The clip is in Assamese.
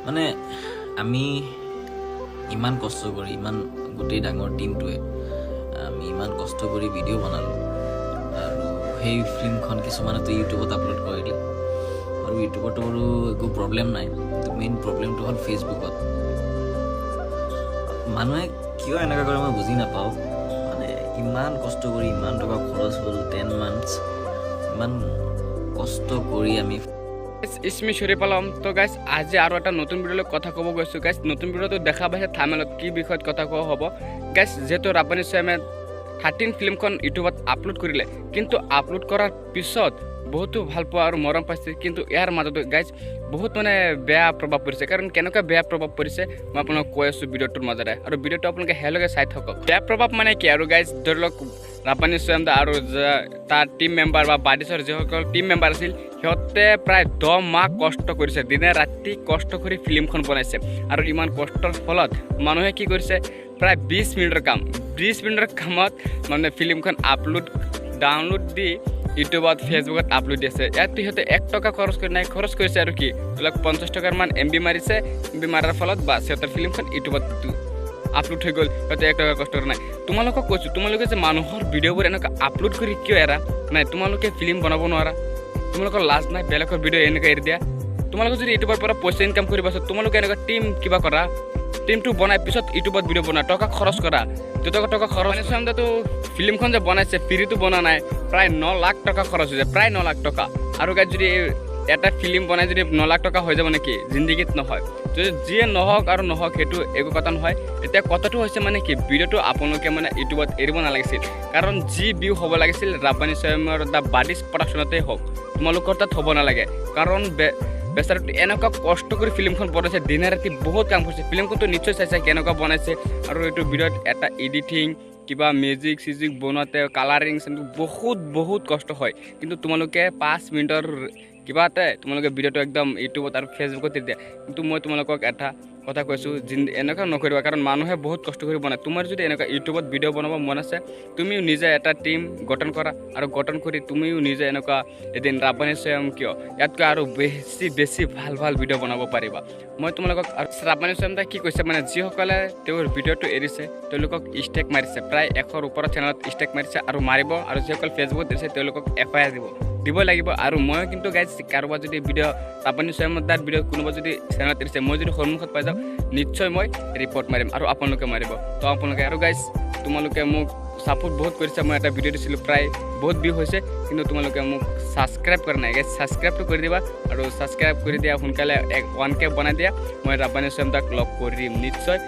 মানে আমি ইমান কষ্ট কৰি, ইমান গোটেই ডাঙৰ টীমটোৱে আমি ইমান কষ্ট কৰি ভিডিঅ' বনালোঁ আৰু সেই ফিল্মখন কিছুমানেতো ইউটিউবত আপলোড কৰিলে আৰু ইউটিউবতো বাৰু একো প্ৰব্লেম নাই, কিন্তু মেইন প্ৰব্লেমটো হ'ল ফেচবুকত। মানুহে কিয় এনেকুৱা কৰে মই বুজি নাপাওঁ। মানে ইমান কষ্ট কৰি, ইমান টকা খৰচ হ'ল, 10 মান্থছ ইমান কষ্ট কৰি আমি ইছমি শ্বৰীফ আলম। তো গাইছ, আজি আৰু এটা নতুন ভিডিঅ'লৈ কথা ক'ব গৈছোঁ। গাইছ, নতুন ভিডিঅ'টো দেখা পাইছে থাম্বনেইলত কি বিষয়ত কথা কোৱা হ'ব। গাইছ, যিহেতু ৰাব্বানী স্বয়মে 13 ফিল্মখন ইউটিউবত আপলোড কৰিলে, কিন্তু আপলোড কৰাৰ পিছত বহুতো ভাল পোৱা আৰু মৰম পাইছে, কিন্তু ইয়াৰ মাজতো গাইজ বহুত মানে বেয়া প্ৰভাৱ পৰিছে। কাৰণ কেনেকুৱা বেয়া প্ৰভাৱ পৰিছে মই আপোনাক কৈ আছোঁ ভিডিঅ'টোৰ মাজেৰে আৰু ভিডিঅ'টো আপোনালোকে শেষলৈকে চাই থাকক। বেয়া প্ৰভাৱ মানে কি আৰু গাইজ, ধৰি লওক ৰাব্বানী স্বয়ম দা আৰু তাৰ টিম মেম্বাৰ বা বাডিছৰ যিসকল টিম মেম্বাৰ আছিল, সিহঁতে প্ৰায় 10 মাহ কষ্ট কৰিছে, দিনে ৰাতি কষ্ট কৰি ফিল্মখন বনাইছে। আৰু ইমান কষ্টৰ ফলত মানুহে কি কৰিছে? প্ৰায় 20 মিনিটৰ কাম, 20 মিনিটৰ কামত মানে ফিল্মখন আপলোড ডাউনলোড দি ইউটিউবত, ফেচবুকত আপলোড দি আছে। ইয়াততো সিহঁতে 1 টকা খৰচ কৰি নাই। খৰচ কৰিছে আৰু কি, ধৰি লওক 50 টকাৰ মান এমবি মাৰিছে। এমবি মাৰাৰ ফলত বাছ, সিহঁতৰ ফিল্মখন ইউটিউবত আপলোড হৈ গ'ল। সিহঁতে 1 টকা কষ্ট কৰা নাই। তোমালোকক কৈছোঁ, তোমালোকে যে মানুহৰ ভিডিঅ'বোৰ এনেকুৱা আপলোড কৰি কিয় এৰা নাই? তোমালোকে ফিল্ম বনাব নোৱাৰা? তোমালোকৰ লাজ নাই বেলেগৰ ভিডিঅ' এনেকৈ এৰি দিয়া? তোমালোকে যদি ইউটিউবৰ পৰা পইচা ইনকাম কৰিব আছে, তোমালোকে এনেকুৱা টিম কিবা কৰা, টিমটো বনাই পিছত ইউটিউবত ভিডিঅ' বনোৱা, টকা খৰচ কৰা, দুটকা টকা খৰচ। মানে ফিল্মখন যে বনাইছে, ফ্ৰীটো বনোৱা নাই। প্ৰায় 9 লাখ টকা খৰচ হৈছে, প্ৰায় 9 লাখ টকা। আৰু গাইজ, যদি এটা ফিল্ম বনাই যদি 9 লাখ টকা হৈ যাব নেকি? জিন্দগীত নহয়। যদি যিয়ে নহওক আৰু নহওক, সেইটো একো কথা নহয়। এতিয়া কথাটো হৈছে মানে কি, ভিডিঅ'টো আপোনালোকে মানে ইউটিউবত এৰিব নালাগিছিল। কাৰণ যি ভিউ হ'ব লাগিছিল ৰাব্বানী স্বয়মৰ the বাডিছ প্ৰডাকশ্যনতে হওক, তোমালোকৰ তাত হ'ব নালাগে। কাৰণ বেচাৰাটো এনেকুৱা কষ্ট কৰি ফিল্মখন বনাইছে, দিনে ৰাতি বহুত কাম কৰিছে। ফিল্মখনটো নিশ্চয় চাইছে কেনেকুৱা বনাইছে। আৰু এইটো ভিডিঅ'ত এটা এডিটিং, কিবা মিউজিক চিউজিক বনোৱাতে, কালাৰিং বহুত বহুত কষ্ট হয়। কিন্তু তোমালোকে 5 মিনিটৰ কিবা এটা তোমালোকে ভিডিঅ'টো একদম ইউটিউবত আৰু ফেচবুকত দি দিয়া। কিন্তু মই তোমালোকক এটা কথা কৈছোঁ, এনেকুৱা নকৰিবা। কাৰণ মানুহে বহুত কষ্ট কৰি বনায়। তোমাৰ যদি এনেকুৱা ইউটিউবত ভিডিঅ' বনাব মন আছে, তুমিও নিজে এটা টিম গঠন কৰা আৰু গঠন কৰি তুমিও নিজে এনেকুৱা এদিন ৰাব্বানী স্বয়ম কিয়, ইয়াতকৈ আৰু বেছি বেছি ভাল ভাল ভিডিঅ' বনাব পাৰিবা। মই তোমালোকক আৰু ৰাব্বানী স্বয়ম দাই কি কৈছে, মানে যিসকলে তেওঁৰ ভিডিঅ'টো এৰিছে, তেওঁলোকক ষ্ট্ৰাইক মাৰিছে। প্ৰায় 100ৰ ওপৰত চেনেলত ষ্ট্ৰাইক মাৰিছে আৰু মাৰিব। আৰু যিসকল ফেচবুকত এৰিছে, তেওঁলোকক এফআইআৰ দিব দিব লাগিব। আৰু মই কিন্তু গাইজ, কাৰোবাৰ যদি ভিডিঅ', ৰাব্বানী স্বয়ম দাৰ ভিডিঅ' কোনোবা যদি চেনেলত এৰিছে, মই যদি সন্মুখত পাই যাওঁ, নিশ্চয় মই ৰিপৰ্ট মাৰিম আৰু আপোনালোকে মাৰিব। তো আপোনালোকে আৰু গাইজ, তোমালোকে মোক ছাপোৰ্ট বহুত কৰিছে। মই এটা ভিডিঅ' দিছিলোঁ, প্ৰায় বহুত ভিউ হৈছে, কিন্তু তোমালোকে মোক ছাবস্ক্ৰাইব কৰা নাই। গাইজ, ছাবস্ক্ৰাইবটো কৰি দিবা আৰু ছাবস্ক্ৰাইব কৰি দিয়া, সোনকালে এক 1K বনাই দিয়া। মই ৰাব্বানী স্বয়ম দাক লগ কৰিম নিশ্চয়।